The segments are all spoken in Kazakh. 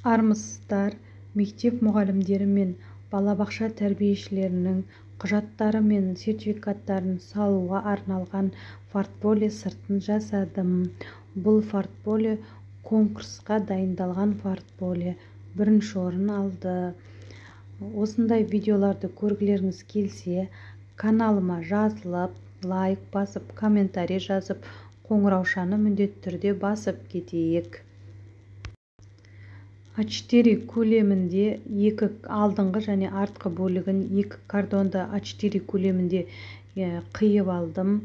Армысыздар, мектеп мұғалімдері мен балабақша тәрбиешілерінің құжаттары мен сертификаттарын салуға арналған портфолио сыртын жасадым. Бұл портфолио конкурсқа дайындалған портфолио, бірінші орын алды. Осындай видеоларды көргілеріңіз келсе, каналыма жазылып, лайк басып, комментарий жазып, қоңыраушаны міндетті түрде басып кетейік. А4 көлемінде екі алдыңғы және артқы бөлігін екі картонды А4 көлемінде қиып алдым.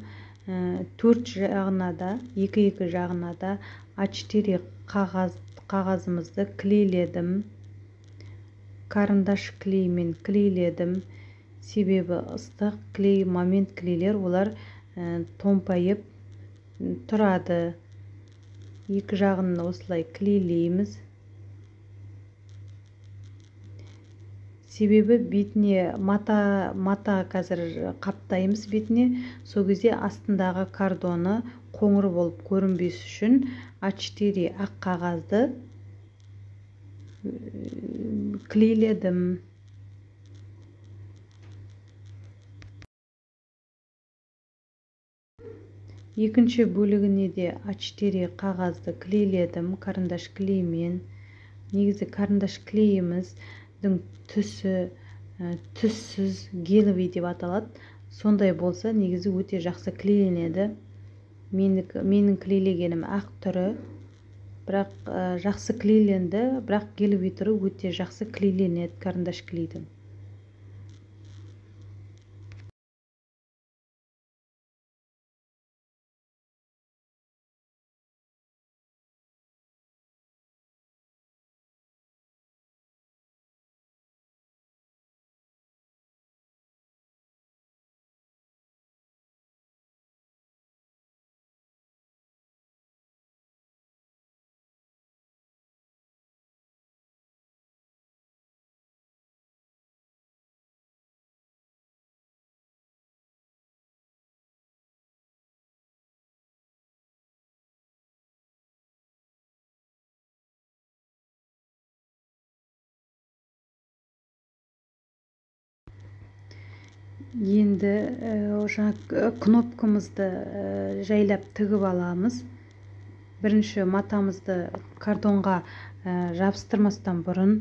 Төрт жағына да, екі-екі жағына да А4 қағазымызды клейледім. Карандаш клеймен клейледім. Себебі ыстық клей, момент клейлер, олар томпайып тұрады. Екі жағын осылай клейлейміз. Себебі бетіне мата қазір қаптаймыз бетіне, сол кезде астындағы картоны қоңыр болып көрінбес үшін А4 ақ қағазды клейледім. Екінші бөлігіне де А4 қағазды клейледім карандаш клеймен. Негізі карандаш клейіміздің түсі түссіз гелевый деп аталады. Сондай болса негізі өте жақсы клейленеді. Менің клейлегенім ақ түрі, бірақ жақсы клейленді, бірақ гелевый түрі өте жақсы клейленеді карандаш клейдің. Енді жаңа кнопкамызды жайлап тігіп аламыз. Бірінші матамызды картонға жабыстырмастан бұрын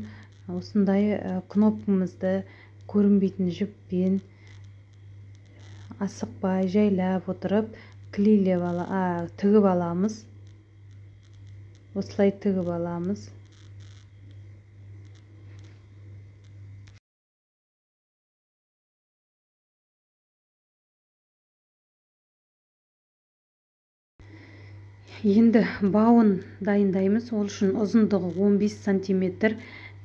осындай кнопкамызды көрінбейтін жіппен асықпай жайлап отырып клейлеп тігіп аламыз. Осылай тігіп аламыз. Енді бауын дайындаймыз. Ол үшін ұзындығы 15 сантиметр,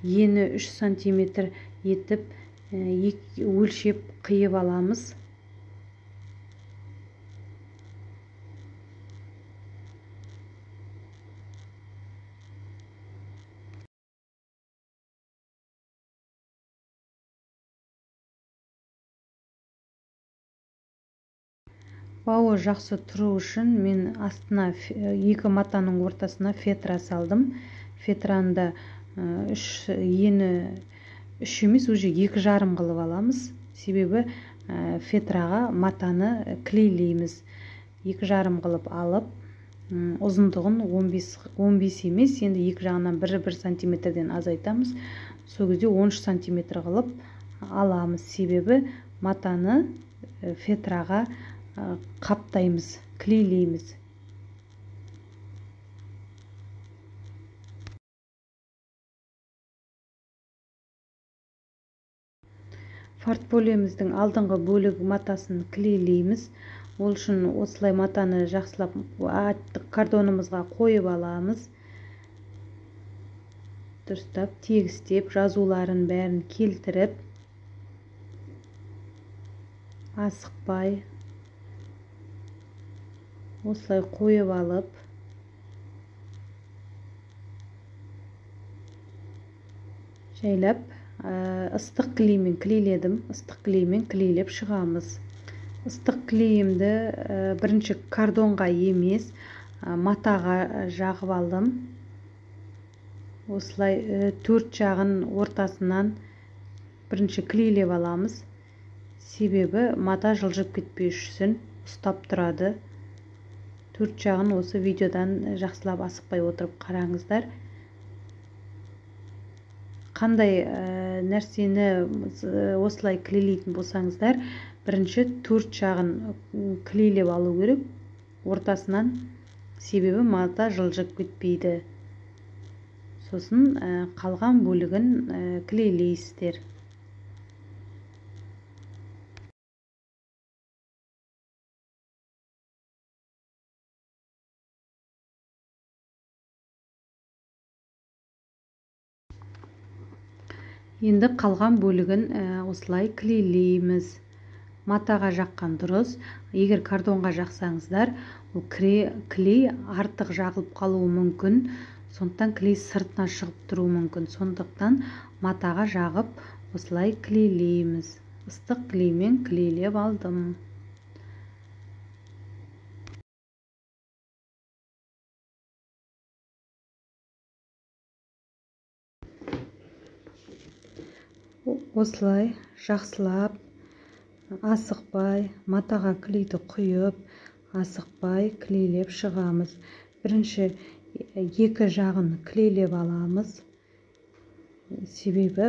ені 3 сантиметр етіп өлшеп қиып аламыз. Бауы жақсы тұру үшін мен астына екі матаның ортасына фетра салдым. Фетраны да ені 3 емес, уже 2,5 қылып аламыз. Себебі фетраға матаны клейлейміз. 2,5 қылып алып, ұзындығын 15 емес, енді екі жағынан 1-1 сантиметрден азайтамыз. Сол кезде 13 сантиметр қылып аламыз. Себебі матаны фетраға қаптаймыз, клейлейміз. Портфолиомыздың алдыңғы бөлігі матасын клейлейміз. Ол үшін осылай матаны жақсылап картонымызға қойып аламыз. Дұрыстап тегістеп, жазуларын бәрін келтіріп, асықпай осылай қойып алып, жайлап ыстық клеймен клейледім. Ыстық клеймен клейлеп шығамыз. Ыстық клейімді бірінші картонға емес, матаға жағып алдым. Осылай төрт жағын ортасынан бірінші клейлеп аламыз. Себебі мата жылжып кетпес үшін ұстап тұрады. Төрт жағын осы видеодан жақсылап асықпай отырып қараңыздар. Қандай нәрсені осылай клейлейтін болсаңыздар, бірінші төрт жағын клейлеп алу керек ортасынан, себебі мата жылжып кетпейді. Сосын қалған бөлігін клейлейсіздер. Енді қалған бөлігін осылай клейлейміз. Матаға жаққан дұрыс. Егер картонға жақсаңыздар, ол клей артық жағылып қалуы мүмкін. Сондықтан клей сыртына шығып тұруы мүмкін. Сондықтан матаға жағып осылай клейлейміз. Ыстық клеймен клейлеп алдым. Осылай жақсылап асықпай матаға клейді құйып, асықпай клейлеп шығамыз. Бірінші екі жағын клейлеп аламыз. Себебі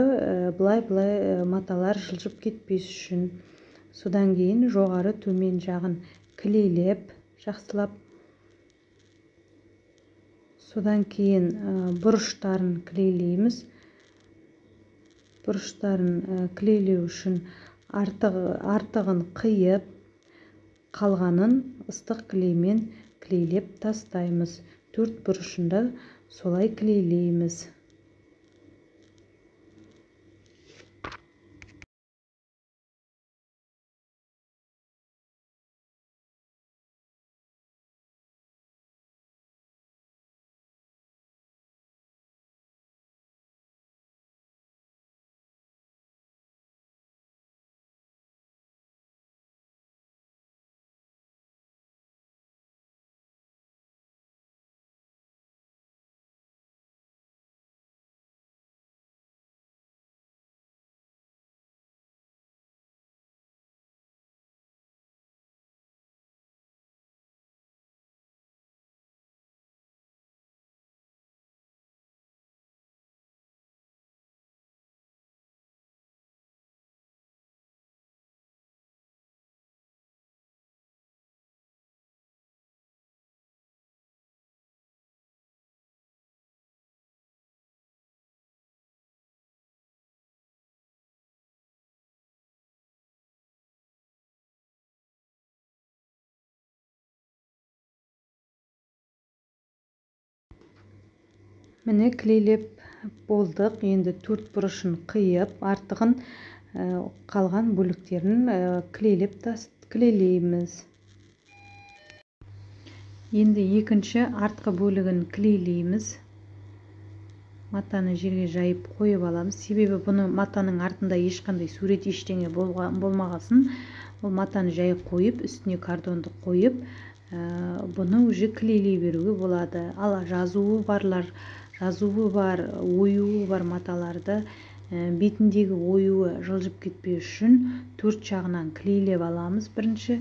былай-былай маталар жылжып кетпес үшін. Содан кейін жоғары төмен жағын клейлеп жақсылап. Содан кейін бұрыштарын клейлейміз. Бұрыштарын клейлеу үшін артығын қиып, қалғанын ыстық клеймен клейлеп тастаймыз. Төрт бұрышында солай клейлейміз. Міне клейлеп болдық. Енді төрт бұрышын қиып, артығын қалған бөліктерін клейлеп клейлейміз. Енді екінші артқы бөлігін клейлейміз. Матаны жерге жайып қойып аламыз. Себебі бұны матаның артында ешқандай сурет ештеңе болмағасын, ол матаны жайып қойып, үстіне картонды қойып, бұны уже клейлей беруге болады. Ал жазуы барлар, жазуы бар, оюы бар маталарды бетіндегі оюы жылжып кетпеу үшін төрт жағынан клейлеп аламыз. Бірінші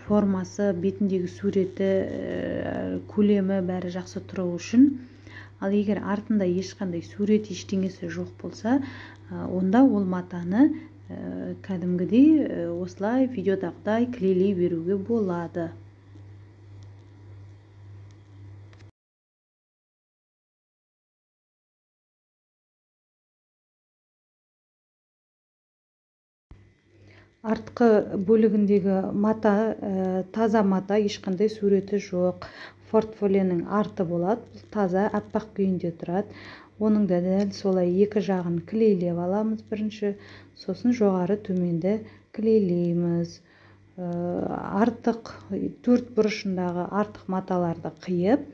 формасы, бетіндегі суреті, көлемі бәрі жақсы тұру үшін. Ал егер артында ешқандай сурет ештеңесі жоқ болса, онда ол матаны кәдімгідей осылай видеодағыдай клейлей беруге болады. Артқы бөлігіндегі мата таза мата, ешқандай суреті жоқ. Портфолионың арты болады, бұл таза аппақ күйінде тұрады. Оның да дәл солай екі жағын клейлеп аламыз бірінші, сосын жоғары төменді клейлейміз. Артық төрт бұрышындағы артық маталарды қиып,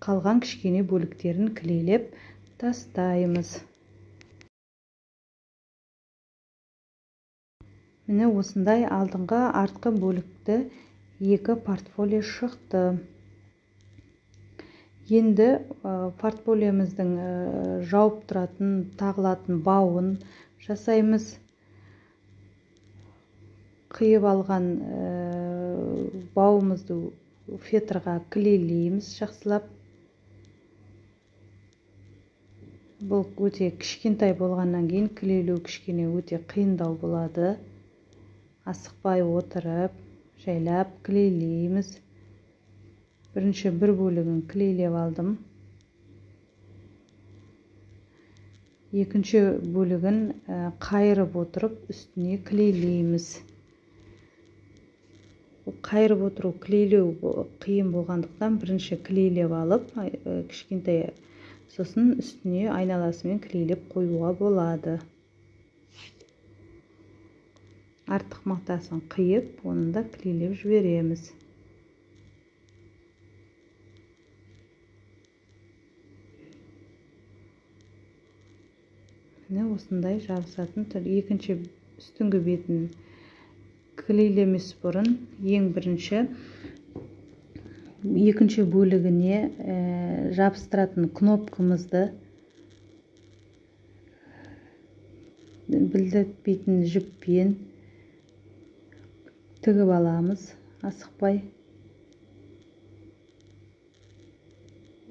қалған кішкене бөліктерін клейлеп тастаймыз. Міне осындай алдыңғы артқы бөлікті екі портфолио шықты. Енді портфолиомыздың жауып тұратын, тағылатын бауын жасаймыз. Қиып алған бауымызды фетрға клейлейміз жақсылап. Бұл өте кішкентай болғаннан кейін клейлеу кішкене өте қиындау болады. Асықпай отырып, жайлап клейлейміз. Бірінші бір бөлігін клейлеп алдым. Екінші бөлігін қайырып отырып үстіне клейлейміз. Қайырып отыру клейлеу қиын болғандықтан бірінші клейлеп алып, кішкентай, сосын үстіне айналасымен клейлеп қоюға болады. Артық матасын қиып, оны да клейлеп жібереміз. Міне осындай жабысатын түр. Екінші үстіңгі бетін клейлемес бұрын ең бірінші екінші бөлігіне жабыстыратын кнопкамызды білдіртпейтін жіппен тігіп аламыз асықпай.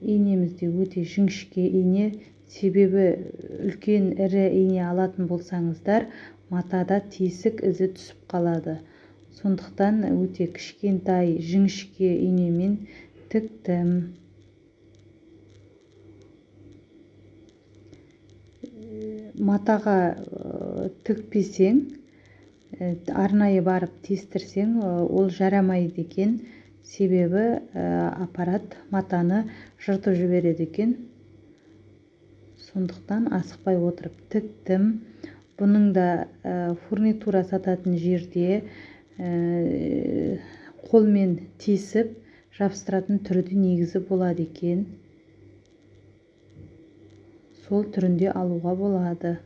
Инеміз де өте жіңішке ине, себебі үлкен ірі ине алатын болсаңыздар, матада тесік ізі түсіп қалады. Сондықтан өте кішкентай жіңішке инемен тіктім. Матаға тікпесең, арнайы барып тестірсең, ол жарамайды екен. Себебі аппарат матаны жыртып жібереді екен. Сондықтан асықпай отырып тіктім. Бұның да фурнитура сататын жерде қолмен тесіп жабыстыратын түрі де негізі болады екен. Сол түрінде алуға болады.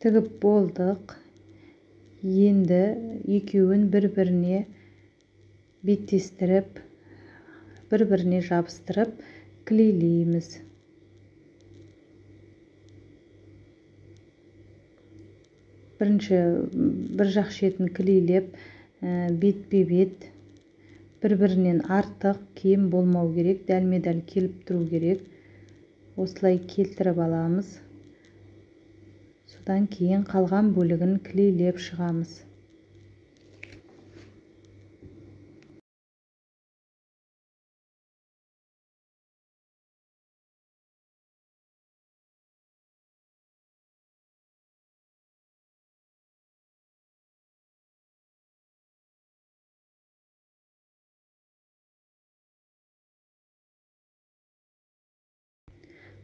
Тігіп болдық. Енді екеуін бір-біріне беттестіріп, бір-біріне жабыстырып клейлейміз. Бірінші бір жақ шетін клейлеп, бетпе-бет бір-бірінен артық кем болмау керек, дәлме-дәл келіп тұру керек. Осылай келтіріп аламыз. Содан кейін қалған бөлігін клейлеп шығамыз.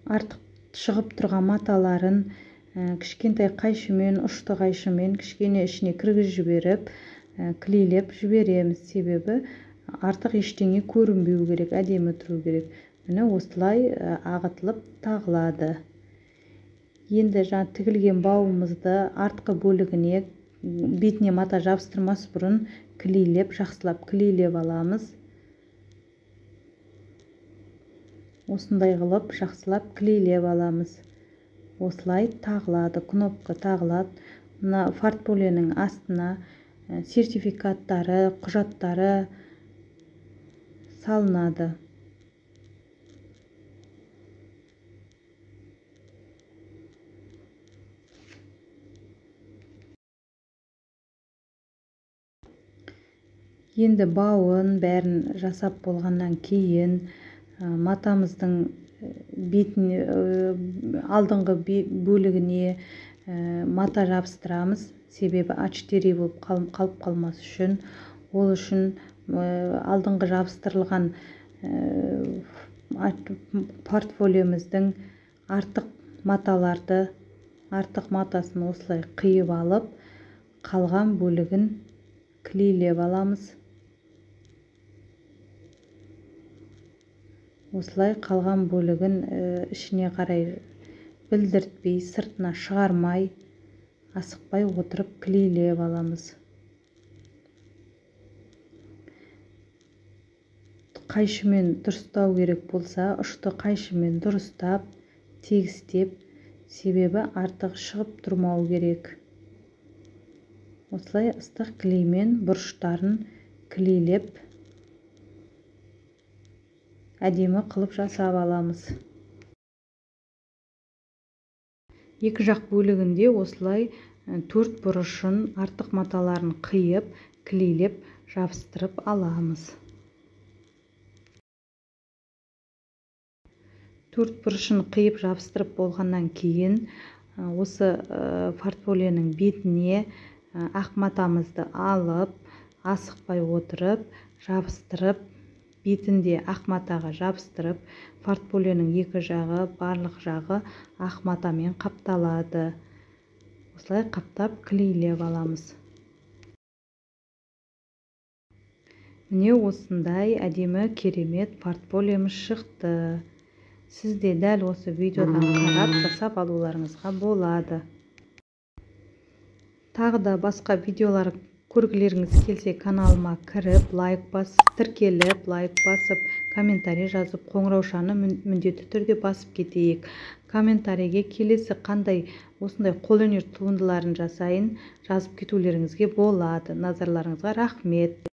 Артық шығып тұрған маталарын кішкентай қайшымен, ұшты қайшымен кішкене ішіне кіргізіп жіберіп, клейлеп жібереміз. Себебі артық ештеңе көрінбеу керек, әдемі тұру керек. Міне осылай ағытылып тағылады. Енді жаңа тігілген бауымызды артқы бөлігіне бетіне мата жабыстырмас бұрын клейлеп, жақсылап клейлеп аламыз. Осындай қылып жақсылап клейлеп аламыз. Осылай тағылады, кнопка тағылады. Мына портфолионың астына сертификаттары, құжаттары салынады. Енді бауын бәрін жасап болғаннан кейін матамыздың бетіне, алдыңғы бөлігіне мата жабыстырамыз. Себебі А4 болып қалып қалмас үшін, ол үшін алдыңғы жабыстырылған портфолиомыздың артық маталарды, артық матасын осылай қиып алып, қалған бөлігін клейлеп аламыз. Осылай қалған бөлігін ішіне қарай білдіртпей, сыртына шығармай, асықпай отырып клейлеп аламыз. Қайшымен дұрыстау керек болса, ұшты қайшымен дұрыстап, тегістеп, себебі артық шығып тұрмау керек. Осылай ыстық клеймен бұрыштарын клейлеп, әдемі қылып жасап аламыз. Екі жақ бөлігінде осылай төрт бұрышын, артық маталарын қиып, клейлеп, жабыстырып аламыз. Төрт бұрышын қиып жабыстырып болғаннан кейін осы портфолионың бетіне ақ матамызды алып, асықпай отырып, жабыстырып, бетінде ақ матаға жабыстырып, портфолионың екі жағы, барлық жағы ақ матамен қапталады. Осылай қаптап клейлеп аламыз. Міне осындай әдемі керемет портфолиомыз шықты. Сіз де дәл осы видеодан қарап жасап алуларыңызға болады. Тағы да басқа видеолар көргілеріңіз келсе, каналыма кіріп, лайк басып, тіркеліп, лайк басып, комментарий жазып, қоңыраушаны міндетті түрде басып кетейік. Комментарийге келесі қандай осындай қолөнер туындыларын жасайын жазып кетулеріңізге болады. Назарларыңызға рахмет.